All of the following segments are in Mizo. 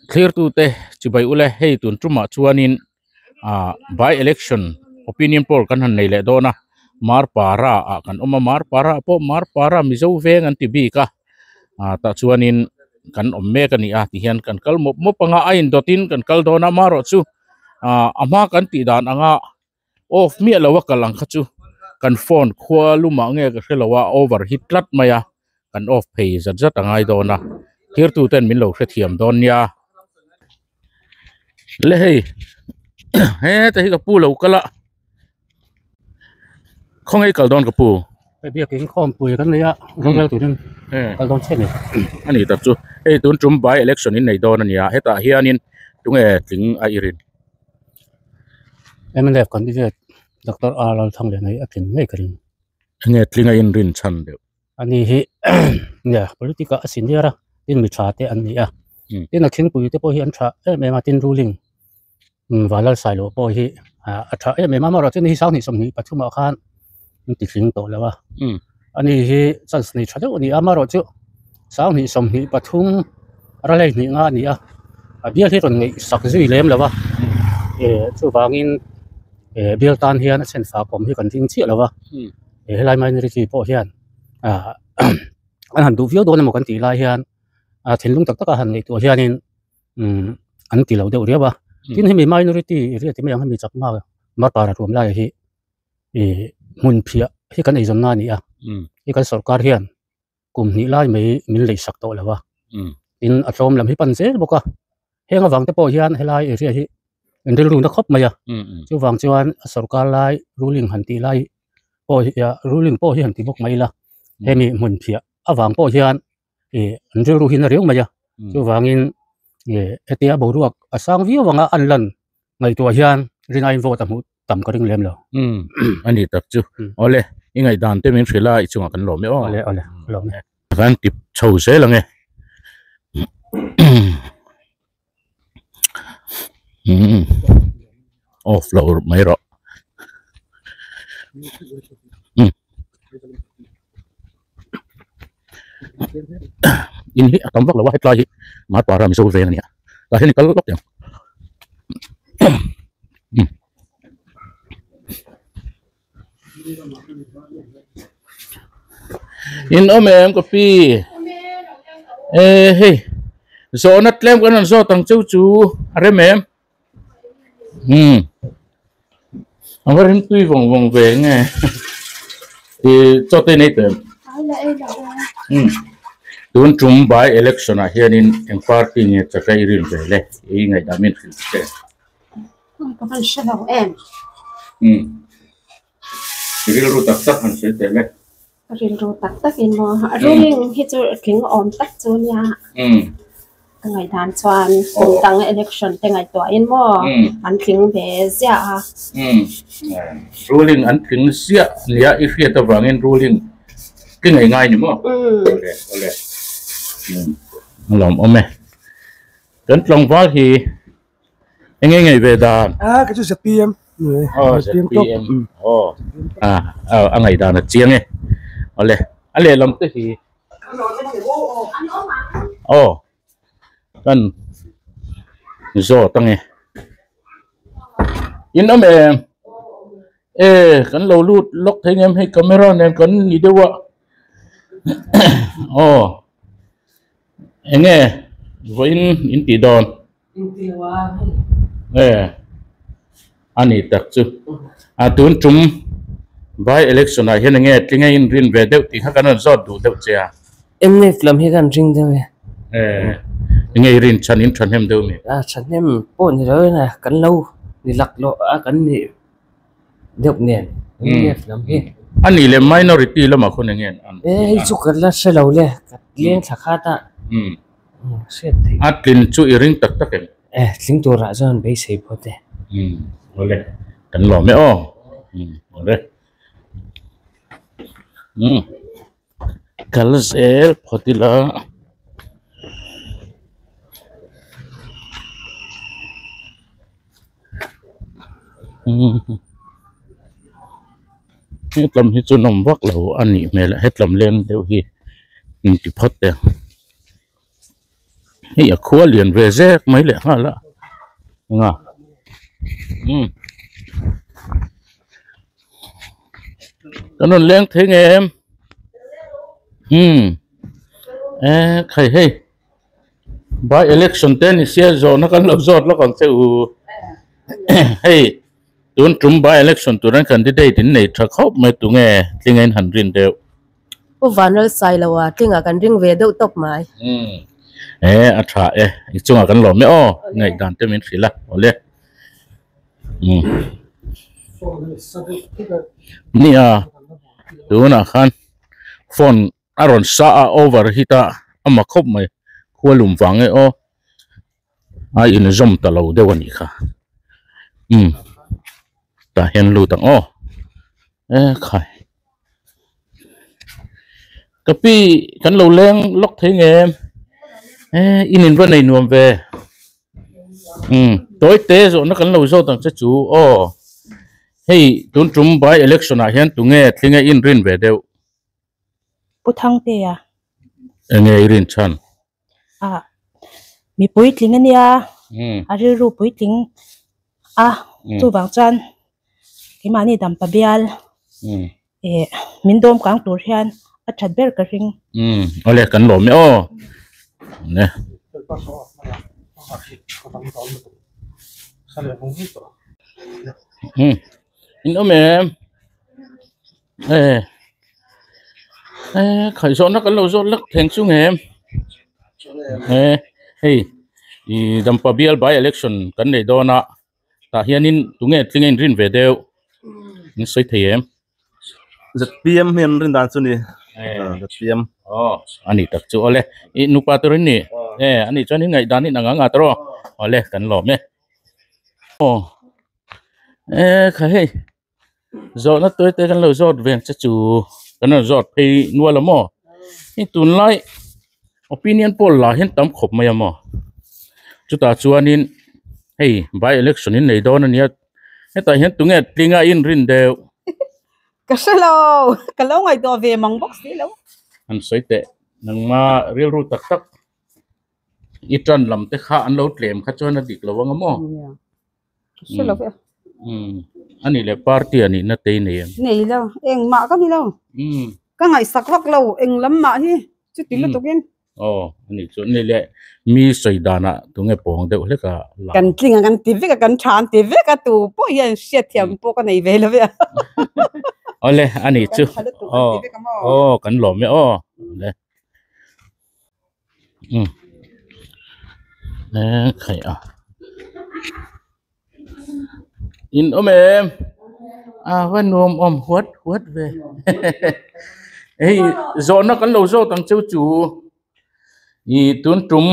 Thlirtute chibai ule hei tun tumah chuanin ah by election opinion poll kan han nei leh dawn a Marpara ah kan awm a Marpara ah pawh Marpara Mizo veng an ti bik a ah tah chuanin kan awm mek a ni a tihian kan kal mawp mawp anga a indawtin kan kal dawn a amaherawhchu ah a hma kan tih dan anga off miah lo a kal ang kha chu kan phone khua lumah nge ka hrelo a over hit tlat mai a kan off phei zat zat a ngai dawn a thirtu ten min lo hrethiam dawn nia le hei heta hi ka pu lo kal a khawnge i kal dawn ka pu hei biakin khawmpui kan nei a rorel turin kal dawn chiah a ni a ni tak chu hei tun tum by election in nei dawn a nia hetah hianin tunge tling a i rin. Mnf candidate Doctor R Lalthangliana hi a tlin ngei ka ring. Enge tling a inrin chhan deuh? Ani hi nia politic ah a senior a, tin mi tha te an ni a, tin a khingpui te pawh hi an tha em em a, tin ruling Vanlalsailo pawh hi a tha em em a, amaherawhchu ni hi sanghnih 23 ah khan an ti tling tawh lo a, ani hi chance nei tha deuh a ni a, amaherawhchu 2023 ralei hnih nga a ni a, a bial hi rawn ngaihsak zui lem lo a, chuvangin bial tan hian a chhen fak awm hi kan ring chiah lo a. Helai minority pawh hian ah an han duh viau dawn emaw kan tih lai hian ah thinlung tak taka han ngaihtuah hianin umm an ti lo deuh riau a tin hemi minority area ti mai ang hemi chakma marpara ruam lai hi ih hmun phiah hi kan eizawn na a ni a hei kan sorkar hian kum hnih lai mai min lei sak tawh lo a tin a tlawm lam hi pan zel bawk a heng avang te pawh hian helai area hi an rilru na khawp mai a chuvang chuan a sorkar lai ruling han tih lai pawh hi ruling pawh hi han ti bawk mai ila hemi hmun phiah avang pawh hian ih an rilru hi na riau mai a chuvangin ih hetia boruak a sang viau anga an lan ngaihtuah hian rinaiin vote a hmuh tam ka ring lem lo. Umm a ni tak chu. Awle i ngaihdan te min hrilh a i chungah kan lawm e aw. Awle awle ka lawm e. Kan tip chho zel ang e. Umm off lo mai rawh. Umm in hi a tam vak lo a hetlai hi Marpara Mizo veng a nia tah hian i kal lawk teh ang. In awm em ka pi e hei zawhna tlem kan rawn zawt ang cheu chu a rem em umm a va rim tui vawng vawng ve nge ih chaw te nei tawh em umm tun tum by election ah hianin eng party nge chakra i rin ve le i ngaihdan min hrilh che. Ka van hre lo em. Umm. Rilru tak tak han sawi teh le. Rilru tak tak in maw. Ruling hi chu tling awm tak chu nia. Umm. Ka ngaihdan chuan kum dang election te ngaihtuah in maw an tling ve ziah a. Umm. Ruling an tling ziah nia i hriat avangin ruling tling ei ngai ni maw. Umm. Awle awle. Umm. A lawmawm e. Kan tlangval hi Eng nge ngei ve dan? A ka chu ZPM. Oh ZPM. Oh. A a ngaih dan a chiang e. Awle a lehlam te hi. Oh. Kan zawt ange. In awm em? E kan lo lut lawk thei ngem hei camera nen kan ni deuh a. Oh. Eng nge vawiin in tih dawn? E a ni tak chu. A tun tum by election ah hian eng nge tling a inrin ve deuh tih kha kan rawn zawt duh deuh che a. Mnf lam hi kan ring deuh e. E eng nge i rin chhan in thahnem deuh mi? A thahnem pawh ni lo in a kan lo ni lak loh a kan nih deuh nen mnf lam hi. A nih leh minority lamah khawn eng nge an E hei chu ka la hre lo le ka leng thla khat a. Hriat theih. A tlin chu i ring tak tak em? E tling turah chuan beisei phawt e. Awle kan lawm e aw. Awle. Kal zel phawt ila. Hetlam hi chu nawm vak lo a nih hmel a hetlam leng deuh hi inti phawt teh ang. Hei a khua lian ve zek mai leh nghal a enga umm kan rawn leng thei nge em umm e khai hei by election te ni sia zawhna kan lo zawt lawk ang che u hei tun tum by election turin candidate in nei tha khawp mai tunge tlinga in han rin deuh. Pu Vanral Sailoa tlingah kan ring ve deuh tawp mai. Umm e a tha e i chungah kan lawm e aw ngaihdan te min hrilh a awle umm nia tunah khan phone a rawn sa a over hit a a ma khawp mai khua lum vang e aw a inzawm ta lo deuh a nih kha umm tah hian lut ang aw e khai. Ka pi kan lo leng lawk thei nge em e in in va nei nuam ve umm tawi te zawhna kan lo zawt ang che chu aw hei tun tum by election ah hian tunge thlinge in rin ve deuh. Pu Thangtea. Enge i rin chhan? Ah mi puitling ania a rilru puitling a chuvang chuan keimahni dampa bial eh min dawm kang tur hian a that ber ka ring. Umm awle kan lawm e aw ne. Umm in awm em? E e khaih zawhna kan lo zawt lak thleng chu nge e hei ih dampa bial by election kan nei dawn a tah hianin tunge tling a inrin ve deuh in sawi thei em zpm hi an rin dan chu ni zpm aw ani tak chu awle ih nupa tur in ni e ani chuan in ngaihdan in ang ang a tawh awle kan lawm e aw e kha hei. Zawhna tawi te kan lo zawt ve ang che chu kan rawn zawt phei nual a maw hei tunlai opinion poll lah hian tam khawp mai a maw chutah chuanin hei by election in nei dawn ania hetah hian tunge tlinga in rin deuh. Ka hre lo ka lo ngaihtuah ve mang bawk si lo. An sawi teh nangma rilru tak tak i tan lam te kha an lo tlem kha chuan a dik lo ang a maw. Hre lo ve. Umm ani leh party a nihna te i nei em? Nei lo, engmah ka ni lo. Umm. Ka ngaihsak vak lo, eng lam mah hi chuti lutuk in. Aw ani chu ni leh mi sawi danah tunge pawng deuh hlek a la. Kan tling a kan ti vek a, kan tha an ti vek a, tu pawh hian hriatthiam pawh ka nei ve lo ve a. Awle ani chu. Aw aw kan lawm e aw. Awle. Umm e khaih a in awm em a va nuam awm huat huat ve hei zawhna kan lo zawt ang cheu chu ih tun tum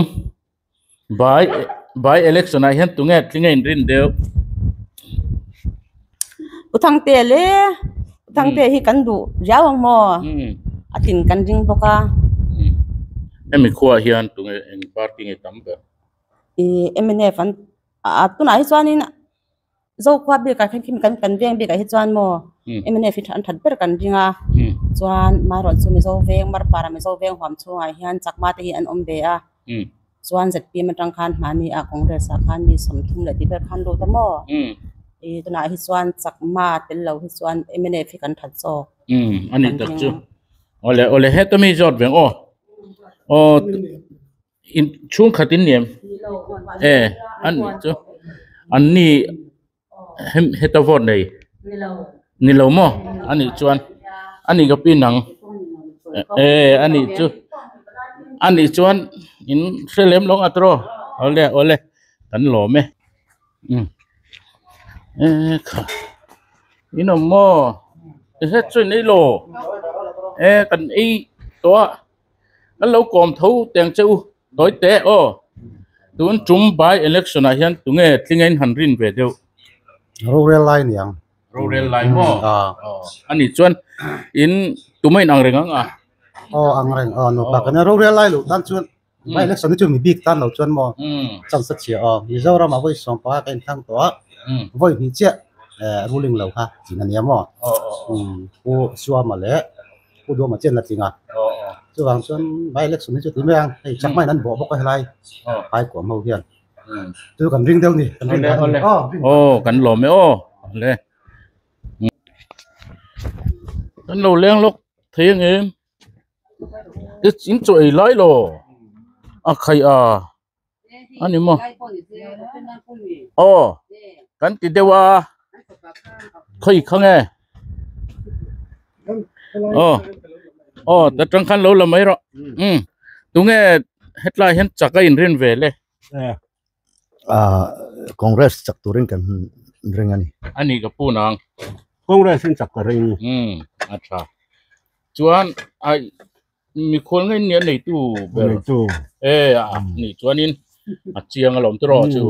by by election ah hian tunge tlinga in rin deuh. U Thangte le U Thangte hi kan duh riau ang maw a tlin kan ring bawk a. Hemi khuaah hian tunge eng party nge tam ber? Ih mnf an a tunah hi chuanin Zokhua bikah khan khi kan kan veng bikah hi chuan maw mnf hi an that ber kan ring a chuan marawhchu Mizo veng Marpara Mizo veng huam chhungah hian chakma te hi an awm ve a. Chuan zpm atang khan hmani ah Congress ah khan mi 30 leh tih vel khan lut a maw? Ih tunah hi chuan chakma tel lo hi chuan mnf hi kan that zawk. Umm a ni tak chu. Awle awle heta mi zawt veng aw. Aw in chhungkhat in ni em? E a ni chu. An ni heta vote nei ni lo maw a nih chuan a nih ka pin ang e a nih chu a nih chuan in hre lem lo ang atawrh awle awle kan lawm e um e kha in awm maw ti het chu in ei lo e kan ei tawh a. Kan lo kawm tho teng che u tawi teh aw. Tun tum by election ah hian tunge tlinga in han rin ve deuh? Rorel lai niang. Rorel lai maw? Ani chuan in tuma in ang reng ang a? Aw ang reng aw nupa kan rorel lai loh tan chuan by election hi chu mi bik tan lo chuan maw chance a chhia aw. Mizoram ah vawi 15 ka inthlang tawh a vawi hnih chiah ruling lo kha tling ania maw? Pu Suama leh Pu Duama chian la tling a. Chuwang chuan by election hi chu ti mai ang hei chakma in an bawh bawk a helai phai kuam ho hian chu kan ring deuh ni kan ring dan a ni aw aw kan lawm e aw le kan lo leng lawk thei ang em in chaw ei lai lo a khai a ani maw aw kan ti deuh a khawi kha nge aw aw ta tang khan lo la mai rawh um tunge hetlai hian chak a inrin ve le ah congress chak turin kan ring ani ani ka pu nang congress in chak ka ring um a tha chuan ai Mikhual ngei nia neitu ber. Neitu. E a ni chuanin a chiang alawm te rawh chu.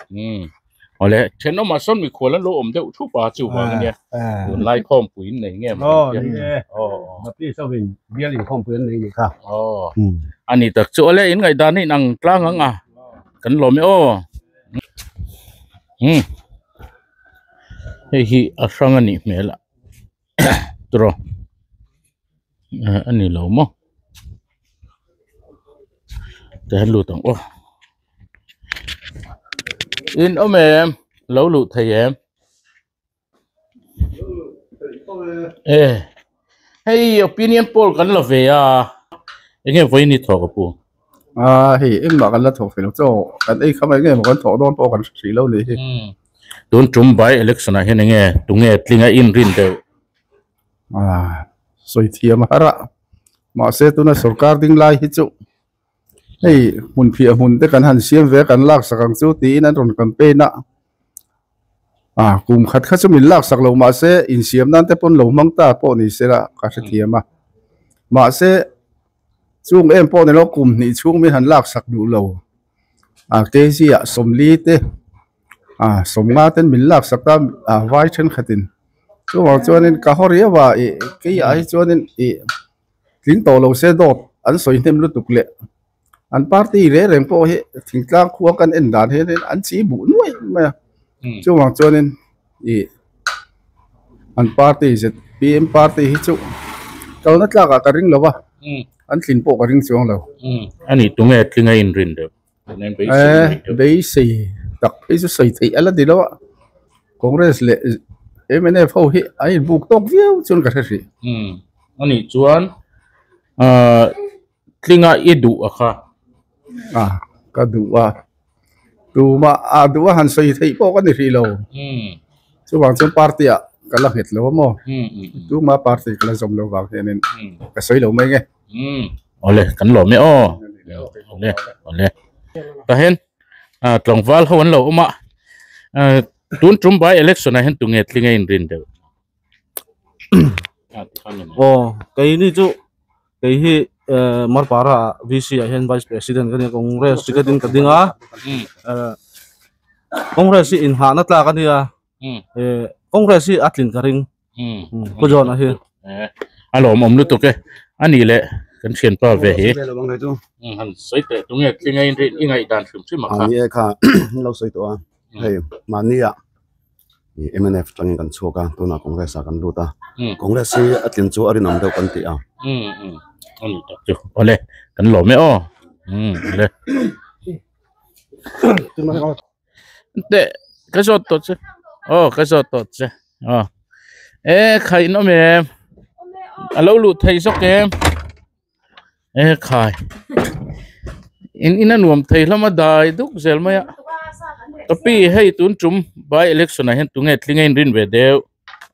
Um. Awle thenawmah sawn mikhual an lo awm deuh thup a chu vang ania. Tunlai khawmpui in nei nge maw? Aw ni e. Aw. Baptist ho in bial inkhawmpui an nei nih kha. Aw. Ani tak chu awle in ngaihdan a inang tlang ang a. Kan lawm e aw. Um. Hei hi a hrang a nih hmel a. Tawh a ni lo maw ti hian lut ang aw in awm em lo luh thei em e hei opinion poll kan la ve a enge vawiin ni thawk a pu. A hei engmah kan la thawk thei lo chaw kan ei kha mai nge maw kan thawh dawn pawh kan hre hrih lo ni hi. Tun tum by election ah hian enge tunge tlinga inrin deuh? A sawi thiam a har a mahse tuna sorkar ding lai hi chu hei hmun phiah hmun te kan han siam ve a kan lak sak ang chu tiin an rawn campaign a a kum khat kha chu min lak sak lo mahse insiam nan te pawn lo hmang ta pawh ni se la ka hrethiam a mahse. Chung em pawh ni lo kum hnih chhung min han lak sak duh lo a kg ah sawmli te a sawmnga ten min lak sak a a vai thenkhatin chuvang chuanin ka haw riau a ih keiah hi chuanin ih tling tawh lo se dawt an sawi hnem lutuk leh an party reng reng pawh hi thingtlang khua kan en dan hianin an chi buh nuai mai a chuvang chuanin ih an party zpm party hi chu kalna tlakah ka ring lo va an tlin pawh ka ring chuang lo ani tunge tling a inrin deuh eh beisei tak phei chu sawi theih a la ni lo a congress leh mnf ho hi an inbuk tawk viau chuan ka hre hrih ani chuan ah tlinga i duh a kha a ka duh a Tumah a duh a han sawi theih pawh ka ni hrih lo. Chuvang chuan party ah ka la nghet lo a maw? Tumah party ka la zawm lo vang hianin ka sawi lo mai nge. Awle kan lawm e aw. Awle awle. Tahen tlangval ho an lo awm a tun tum by election ah hian tunge tling a inrin deuh. Aw keini chu kei hi Marpara ah VC ah hian vice president ka ni a Congress ticket in ka ding a Congress hi inhahna tlak a nia Congress hi a tlin ka ring Pu John a hi. A lawmawm lutuk e a ni leh kan thianpa ve hi han sawi teh tunge tling a inrin i ngaihdan hrim hrim a kha. Ni e kha lo sawi tawh a hei mahni ah mnf tangin kan chhuak a tunah congress ah kan lut a congress hi a tlin chu a rinawm deuh kan ti a. Ani tak chu awle kan lawm e aw awle teh ka zawt tawh che aw ka zawt tawh che aw e khai in awm em a lo luh thei zawk em. E khai in in a nuam thei hlawm a dai duk zel mai a ka pi hei tun tum by election ah hian tunge tling a inrin ve deuh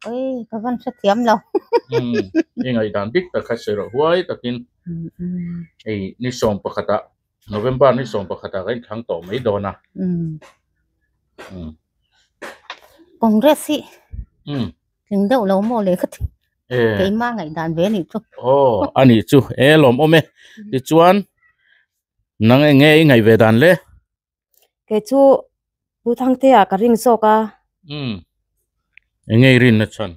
oi ka van hre thiam lo um i ngaihdan dik tak kha sawi rawh huai takin hei ni sawm pakhat ah November ni sawm pakhat ah ka inthlang tawh mai dawn a um Congress hi tling deuh lo maw le ka ti Keimah ngaihdan ve anih chu. Aw anih chu e lawmawm e. Tichuan nang eng nge i ngaih ve dan le? Kei chu Pu Thangtea ka ring zawk a. Umm eng nge i rinna chhan?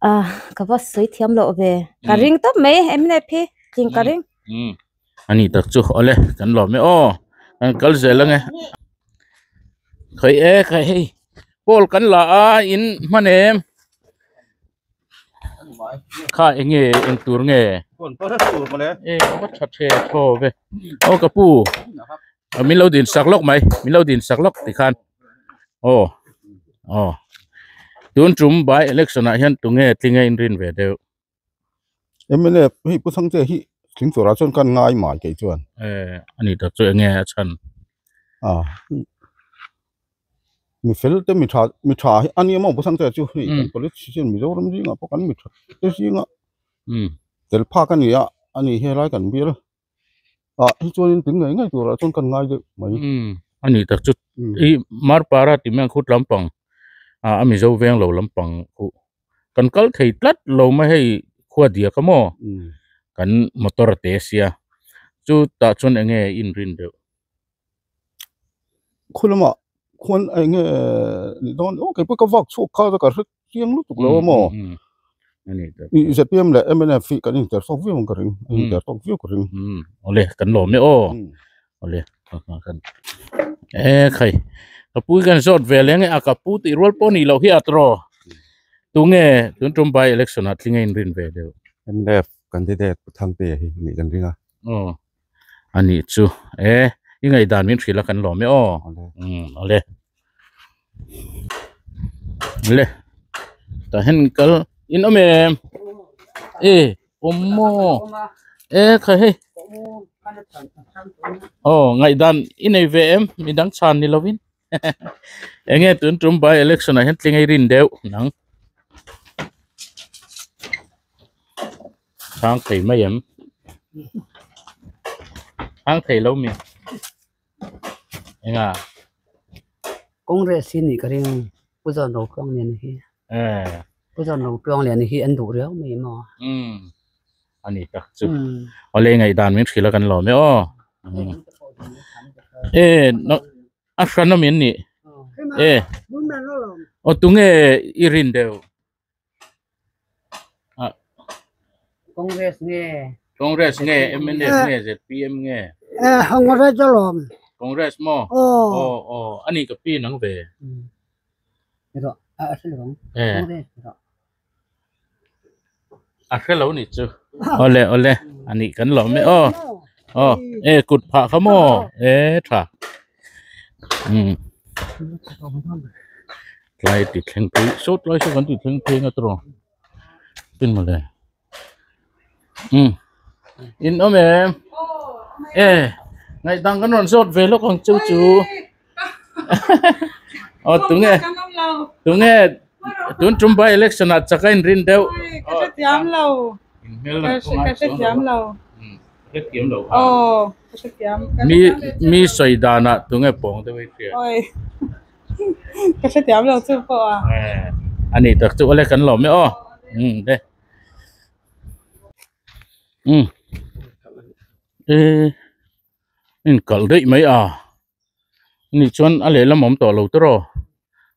Ah ka va sawi thiam loh ve. Ka ring tawp mai mnf hi tling ka ring. Umm anih tak chu awle kan lawm e aw kan kal zel ange. Khawi e khawi hei pawl kan la a in hman em? Kha enge eng tur nge? E a va tha the thaw ve. Aw ka pu min lo din sak lawk mai min lo din sak lawk tikhan aw aw tun tum by election ah hian tunge tlinga inrin ve deuh. MLA hei Pu Thangte hi tling turah chuan kan ngai mai kei chuan. Eh ani tak chu enge a chhan. A mi fel te mi tha mi tha hi ani emaw Pu Thangte chu hei kan politician Mizoram zingah pawh kan mi tha te zingah tel phak a ni a ani helai kan bial ah hi chuanin tling ngei ngei turah chuan kan ngai deuh mai. Ani tak chu i Marpara tih mai ang khut lampang a Mizo veng lo lampang khuh kan kal thei tlat lo mai hei khua diak a maw kan motor a te sia chu tah chuan eng nge inrin deuh. Khu lamah khuan eng nge ni dawn aw kei pawh ka vak chhuak kha ka hre chiang lutuk lo a maw i zpm leh mnf hi kan inter tawk viau ang ka ring an inter tawk viau ka ring. Awle kan lawm e aw awle e khai ka pu kan zawt ve leng e a ka pu tih rual pawh nih loh hi a tawh tunge tun tum by election ah tling a inrin ve deuh. Mnf candidate Pu Thangtea hi nih kan ring a. Aw anih chu e i ngaihdan min hrilh a kan lawm e aw awle le tah hian kal in awm em e awm maw e kha hei aw ngaihdan i nei ve em midang chhan ni lovin eng nge tun tum by election ah hian tling a i rin deuh nang chhang thei mai em chhang thei lo mi enga Congress hi nih ka ring Pu John Ropuanglian hi eh Pu John Ropuanglian hi an duh riau mai maw um ani tak chu awle ngaihdan min hrilh a kan lawm e aw e no a hran awm in nih e aw tunge i rin deuh Congress nge Congress nge MNF nge ZPM nge Eh Congress alawm Congress maw aw aw ani ka pi nang ve ro a hre lo eh Congress ro a hre lo ni chu awle awle ani kan lawm e aw aw e kut phah kha maw e tha um tlai ti thleng phei sawt lai saw kan ti thleng phei nga tawh tin mawle um in awm em e ngaihdang kan rawn zawt ve lawk ang chu chu aw tunge tunge tun tum by election ah chak a inrin deuh ka hrethiam lo ka hrethiam lo hrethiam lo aw ka hrethiam mi mi sawi danah tunge pawng deuh i hria oi Ka hrethiam lo chu pawh a. Eh, ani tak chu awle kan lawm e aw. Um de. Um. Eh, in kal daih mai a. Ni chuan a lehlam awm tawh lo tawh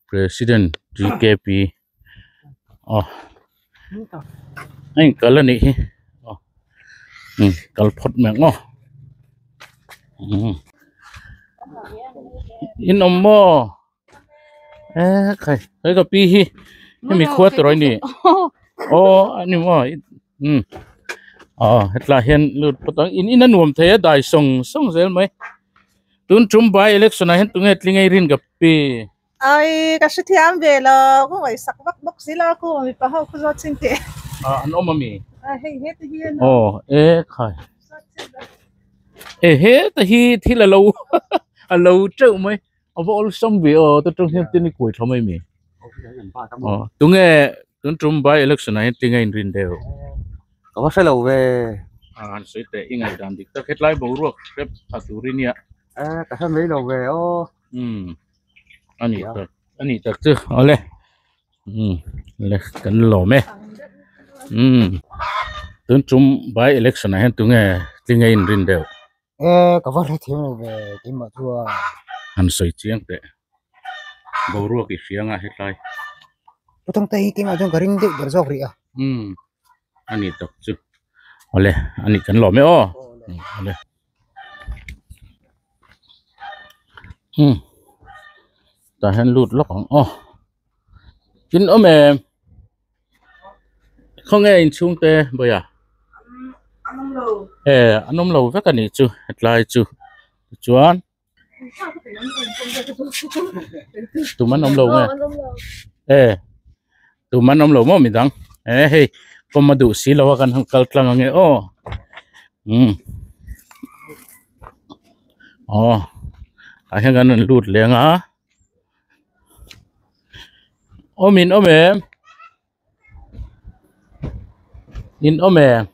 President GKP. Aw. A in kal a nih hi. Aw. Um kal phawt mai ang aw. Um. In awm maw? Eh khai hei ka pi hi hemi khua tur a ni. Aw a ni maw um aw hetlai hian lut phawt ang in in a nuam thei a dai sawng sawng zel mai. Tun tum by election ah hian tunge tling a i rin ka pi. Ai ka hrethiam ve lo ka ngaihsak vak bawk si lo khu mipa ho khu zawt chin teh. Ah an awm ami? Ah hei heta hi an awm. Aw e khai. E heta hi thil alo alo teuh mai a va awlsam ve aw ta tang hian tin i kuai tha mai mi. Aw tunge tun tum by election ah hian tinge inrin deuh? Ka va hre lo ve. Ah han sawi teh i ngaihdan dik tak hetlai boruak hrep tha turin nia. Eh ka hre mai lo ve aw. Umm ani tak ani tak chu awle umm le kan lawm e umm tun tum by election ah hian tunge tlinge in rin deuh eh ka va hrethiam lo ve keimah chuan han sawi chiang teh boruak i hria anga hetlai Patang te hi keimah chuan ka ring deuh ber zawk rih a umm ani tak chu awle ani kan lawm e aw awle. Um tah hian lut lawk ang aw tin awm em Khawnge inchhung te Bawia? E an awm lo vek a nih chu hetlai chu tichuan tum an awm lo nge e tum an awm lo maw midang e hei kawm a duh si lo a kan han kal tlang ange aw umm aw tah hian kan rawn lut leng a awm in awm em. In awm em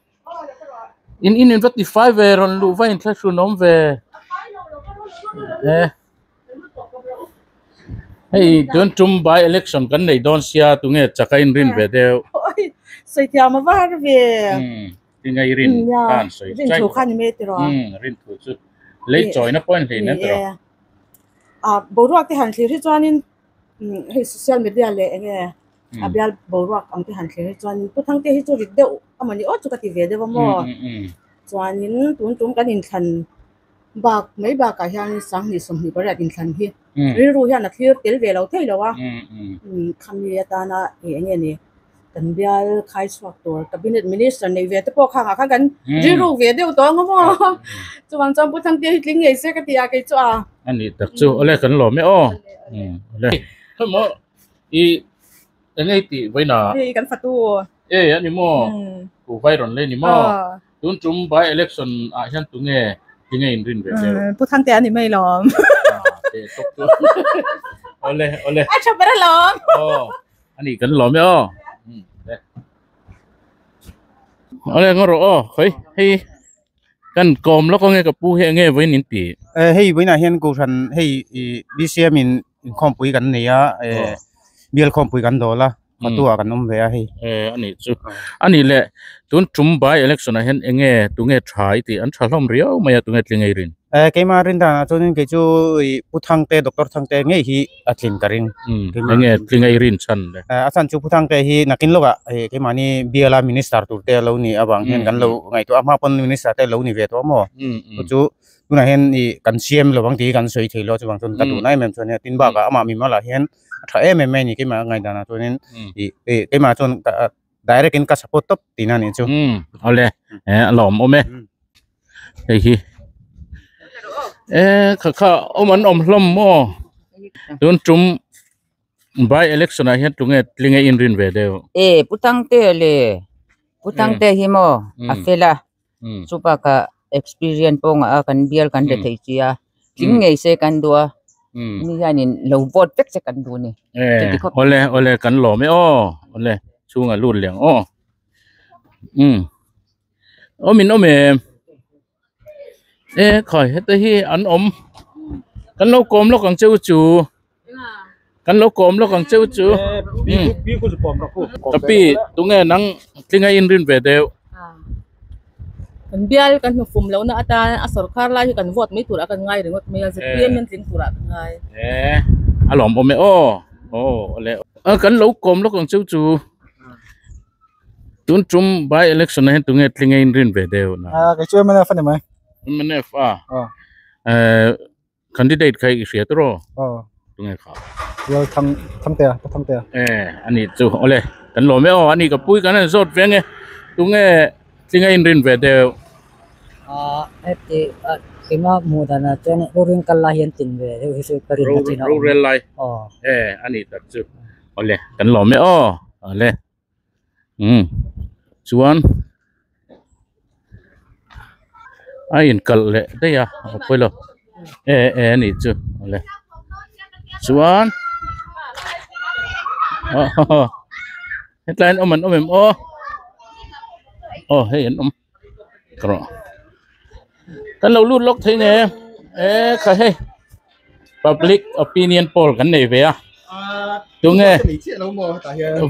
in in in va ti fai ve rawn luh va in thlahrun awm ve e hei tun tum by election kan nei dawn sia tunge chak a inrin ve deuh sawi thiam a var ve tinge i rin khan sawi rin thu khan ni mai tiraw rin thu chu lei chawina pawh a inhlei nen tiraw a boruak te han thlir hi chuanin hei social media leh enge a bial boruak ang te han thlir hi chuan Pu Thangte hi chu rit deuh amawni aw chu ka ti ve deuh a maw chuanin tun tum kan inthlan bak mai bakah hian sanghnih sawmhnih pariat inthlan hi rilru hian a thlir tel ve lo thei lo a khami atana ih eng nge ni kan bial khai chhuak tur cabinet minister nei ve te pawh khangah khan kan rilru ve deuh tawh ang a maw chuvang chuan Pu Thangte hi tling ngei se ka ti a kei chu a. A nih tak chu awle kan lawm e aw awle. Khawimaw I eng ei tih vawiin ah. Hei kan fatu. E a ni maw? Ku vai rawn lei ni maw? Tun tum by election ah hian tunge tinge in rin ve deuh? Pu Thangte a ni mai lawm. Te tawk chu. Awle awle. A tha ber alawm. Aw a ni kan lawm e aw. Awle ngaw rawh aw khawi hei kan kawm lawk ange ka pu hi enge vawiin in ti? Hei vawiinah hian Kohhran hei BCM in Inkhawmpui kan nei a, eh bial khawmpui kan dawl a, fatu ah kan awm ve a hei. Eh a nih chu. A nih leh tun tum by election ah hian enge tunge tha i tih an tha hlawm riau mai a tunge tling ei rin? Eh keimah rin dan ah chuanin kei chu ih Pu Thangte Doctor Thangte ngei hi a tlin ka ring. Umm enge tling ei rin chhan le? Eh a chhan chu Pu Thangte hi nakin lawkah eh keimahni biala minister tur te a lo nih avang hian kan lo ngaihtuah a hma pawn minister te a lo ni ve tawh a maw? Chu chu tunah hian ih kan siam lo ang tih hi kan sawi thei lo a chuvang chuan ka duhna em em chuan nia tin bakah amah mimal ah hian a tha em em mai a ni keimah ngaihdan ah chuanin ih ih keimah chuan direct in ka support tawp tihna a nih chu. Awle eh a lawm awm e hei hi eh kha kha awm an awm hlawm maw tun tum by election ah hian tunge tlinge inrin ve deuh. E Pu Thangte le Pu Thangte hi maw a fel a chu bakah experience pawh ngah a kan bial kan hre thei chi a tling ngei se kan duh a mi hianin lo vote vek che kan duh a ni chuti khawp awle awle kan lawm e aw awle chhungah lut leh ang aw um awm in awm em e khawi heta hi an awm kan lo kawm lawk ang che u chu. Kan lo kawm lawk ang cheu chu. Ka pi tunge nang tlinga in rin ve deuh. Kan bial kan hmu fum lohna atan a sawrkar lai hi kan vote mai turah kan ngai ringawt mai a zpm hian tling turah kan ngai. E a lawm awm e aw aw awle. Kan lo kawm lawk ang cheu chu. Tun tum by election ah hian tunge tlinga in rin ve deuh na. Kei chu mnf a ni mai. Mnf a. Candidate kha i hria tawh Aw. Tunge kha? Lal Thang Thangtea, Pu Thangtea. E, ani chu awle kan lawm e aw, ani ka pui kan han zawt ve ange. Tunge tlinga inrin ve deuh? Ah, heti ah keimah hmuh danah chuan roreng kal lai hian tin ve deuh hi chu ka rin na chin a awm. Rorel lai. Aw. E, ani tak chu awle kan lawm e aw, awle. Umm chuan a inkalh leh daih a aw pawi lo e e a nih chu awle chuan aw hetlai an awm an awm em aw aw hei an awm ka rawh kan lo lut lawk thei nge e kha hei. Public opinion poll kan nei ve a tunge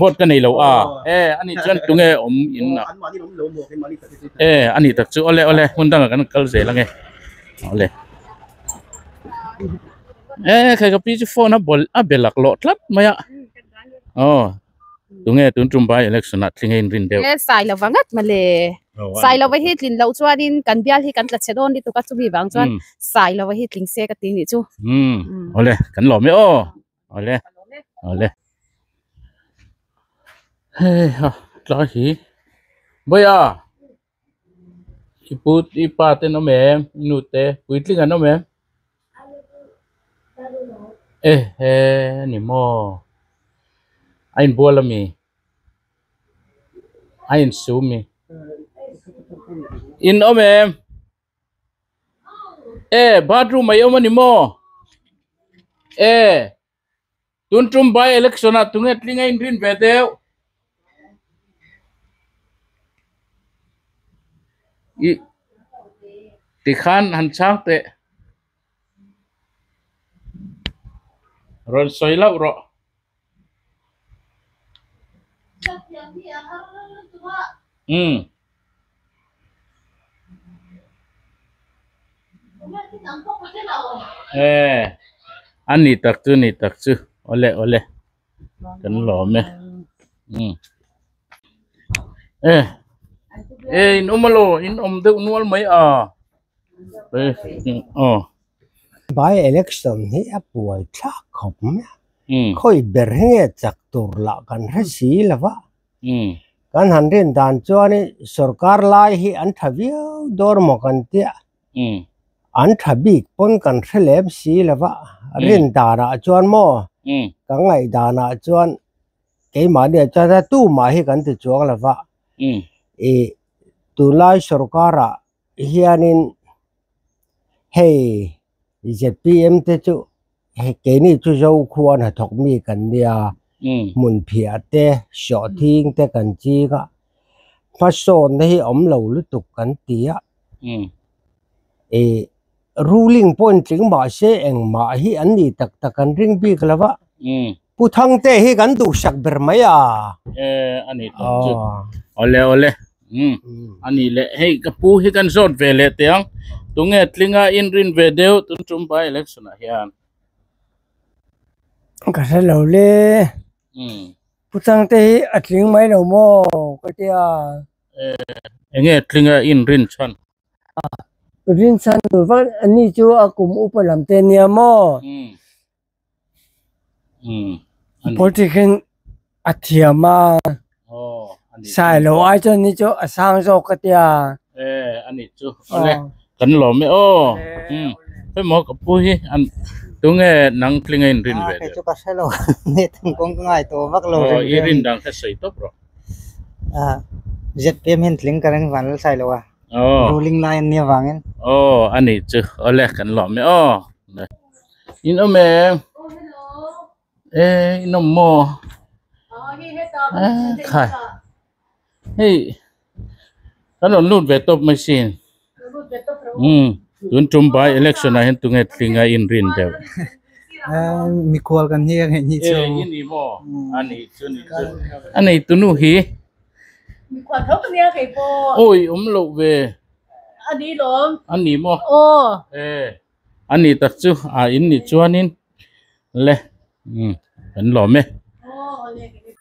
vote ka nei lo a e ani chuan tunge awm in a e ani tak chu awle awle hmun dangah kan kal zel ange awle e khai ka pi chu phone a bawlh a be laklawh tlat mai a aw. Tunge tun tum by election ah tling a inrin deuh? E Sailova ngat mawle. Sailova hi tlin loh chuanin kan bial hi kan tla chhe dawn lutuk a chumi vang chuan Sailova hi tling se ka ti nih chu. Umm awle kan lawm e aw awle awle. Hei ha tlai hi. Boya i pu i pa te an awm em i nu te puitling an awm em e he ani maw a inbual ami a insum mi in awm em. E bathroom a awm ani maw e tun tum by election ah tunge tling a inrin ve deuh ih tikhan han chhang teh rawn sawi loh rawh. Umm. E a ni tak chu ni tak chu awle awle kan lawm e umm e e in awm alo in awm deuh nual mai a e aw. By election hi a buai thlak khawp mai a khawi ber hi nge chak tur lah kan hre si lo va. Kan han rin dan chuan sorkar lai hi an tha viau dawr maw kan tia. An tha bik pawn kan hre lem si lo va, rin danah chuan maw ka ngaih danah chuan keimahni ah chuan tumah hi kan ti chuang lo va. Ih tunlai sorkarah hianin hei zpm te chu hei keini chu Zokhua hnathawk mi kan nia hmun phiah te sawhthing te kan ching a hmasawnna hi awm lo lutuk kan ti a ih ruling pawh in tling mahse engmah hi an ni tak tak an ring bik lo va Pu Thangte hi kan duhsak ber mai a. E a ni tak chu. Awle awle. Um a ni leh hei ka pu hi kan zawt ve leh teh ang. Tunge tlinga inrin ve deuh tun tum by election ah hian. Ka hre lo le. Um. Pu Thangte hi a tling mai lo maw ka tia. E enge tlinga inrin chhan. Rin chhan tur vak ani chu a kum upa lam te nia maw. Um. Politician a thiam a sai lo ai chuan ni chu a sang zawk ka tia e ani chu ole kan lawm e aw hei maw ka pu hi an tunge nang tling a in rin ve chu ka hre lo ne thing kawng ka ngai tawh vak lo i rin dang kha sawi tawp rawh a zpm hian tling ka ring van la sai lo a ruling lai an nia vangin aw ani chu ole kan lawm e aw In awm em? E in awm maw? Khai hei kan rawn lut ve tawp mai sin umm tun tum by election ah hian tunge tling a inrin deuh mikhual kan hi a ngeih ni chu e i ni maw a ni chu ni chu a nei tunu hi mikhual tho ka nia kei pawh awi awm loh ve a ni lawm a ni maw aw e A ni tak chu a in nih chuanin le umm kan lawm e.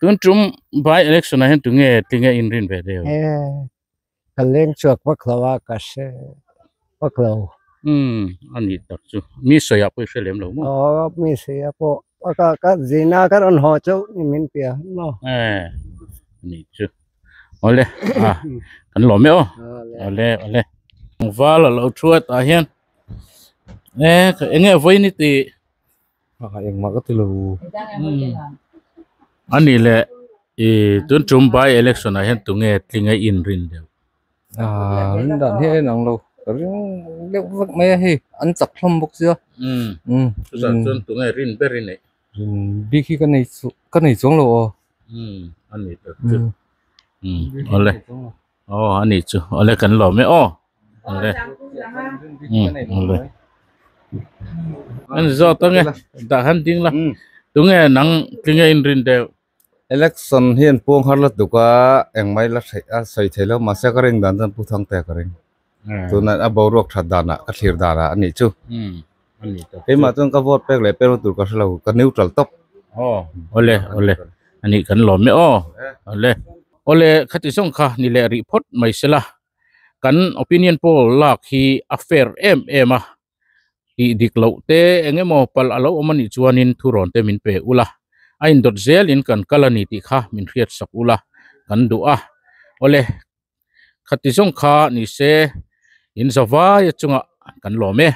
Tun tum by election ah hian tunge tinge inrin ve deuh? E ka leng chhuak vak lo a ka hre vak lo. Umm a ni tak chu mi sawi ah pawh i hre lem lo maw? Aw mi sawi ah pawh ka ka zina ka rawn haw chauh ni min piah maw? E a ni chu awle a kan lawm e aw awle awle val a lo thu a tah hian. E eng nge vawiin i tih a engmah ka ti lo a nih leh ih tun tum by election ah hian tunge tling a inrin deuh ah rin dan hi a inang lo ka ring deuh vek mai a hei an chak hlawm bawk sia um chutah chuan tunge rin ber i neih rin bik hi ka nei chu ka nei chuang lo aw um a ni tak chu um awle. Aw a nih chu awle kan lawm e aw awle um awle an zawt ange dah han ding la tunge nang tlinge inrin deuh. Election hian puang har la tuk a engmah ila theih a sawi thei lo mahse ka ring dan chuan Pu Thangtea ka ring tuna a boruak that danah ka thlir danah a nih chu keimah chuan ka vote pek leh pek na tur ka hre lo ka neutral tawp. Aw awle awle a nih kan lawm e aw awle. Awle, khati zawng kha ni leh rih phawt mai sela, kan opinion poll lak hi a fair em em a, tih dik loh te eng emaw palh a lo awm a nih chuanin thurawn te min pe ula, a indawt zelin kan kal a ni tih kha min hriat sak ula kan duh a. Awle. Khati zawng kha ni se in zavai chunga kan lawm e.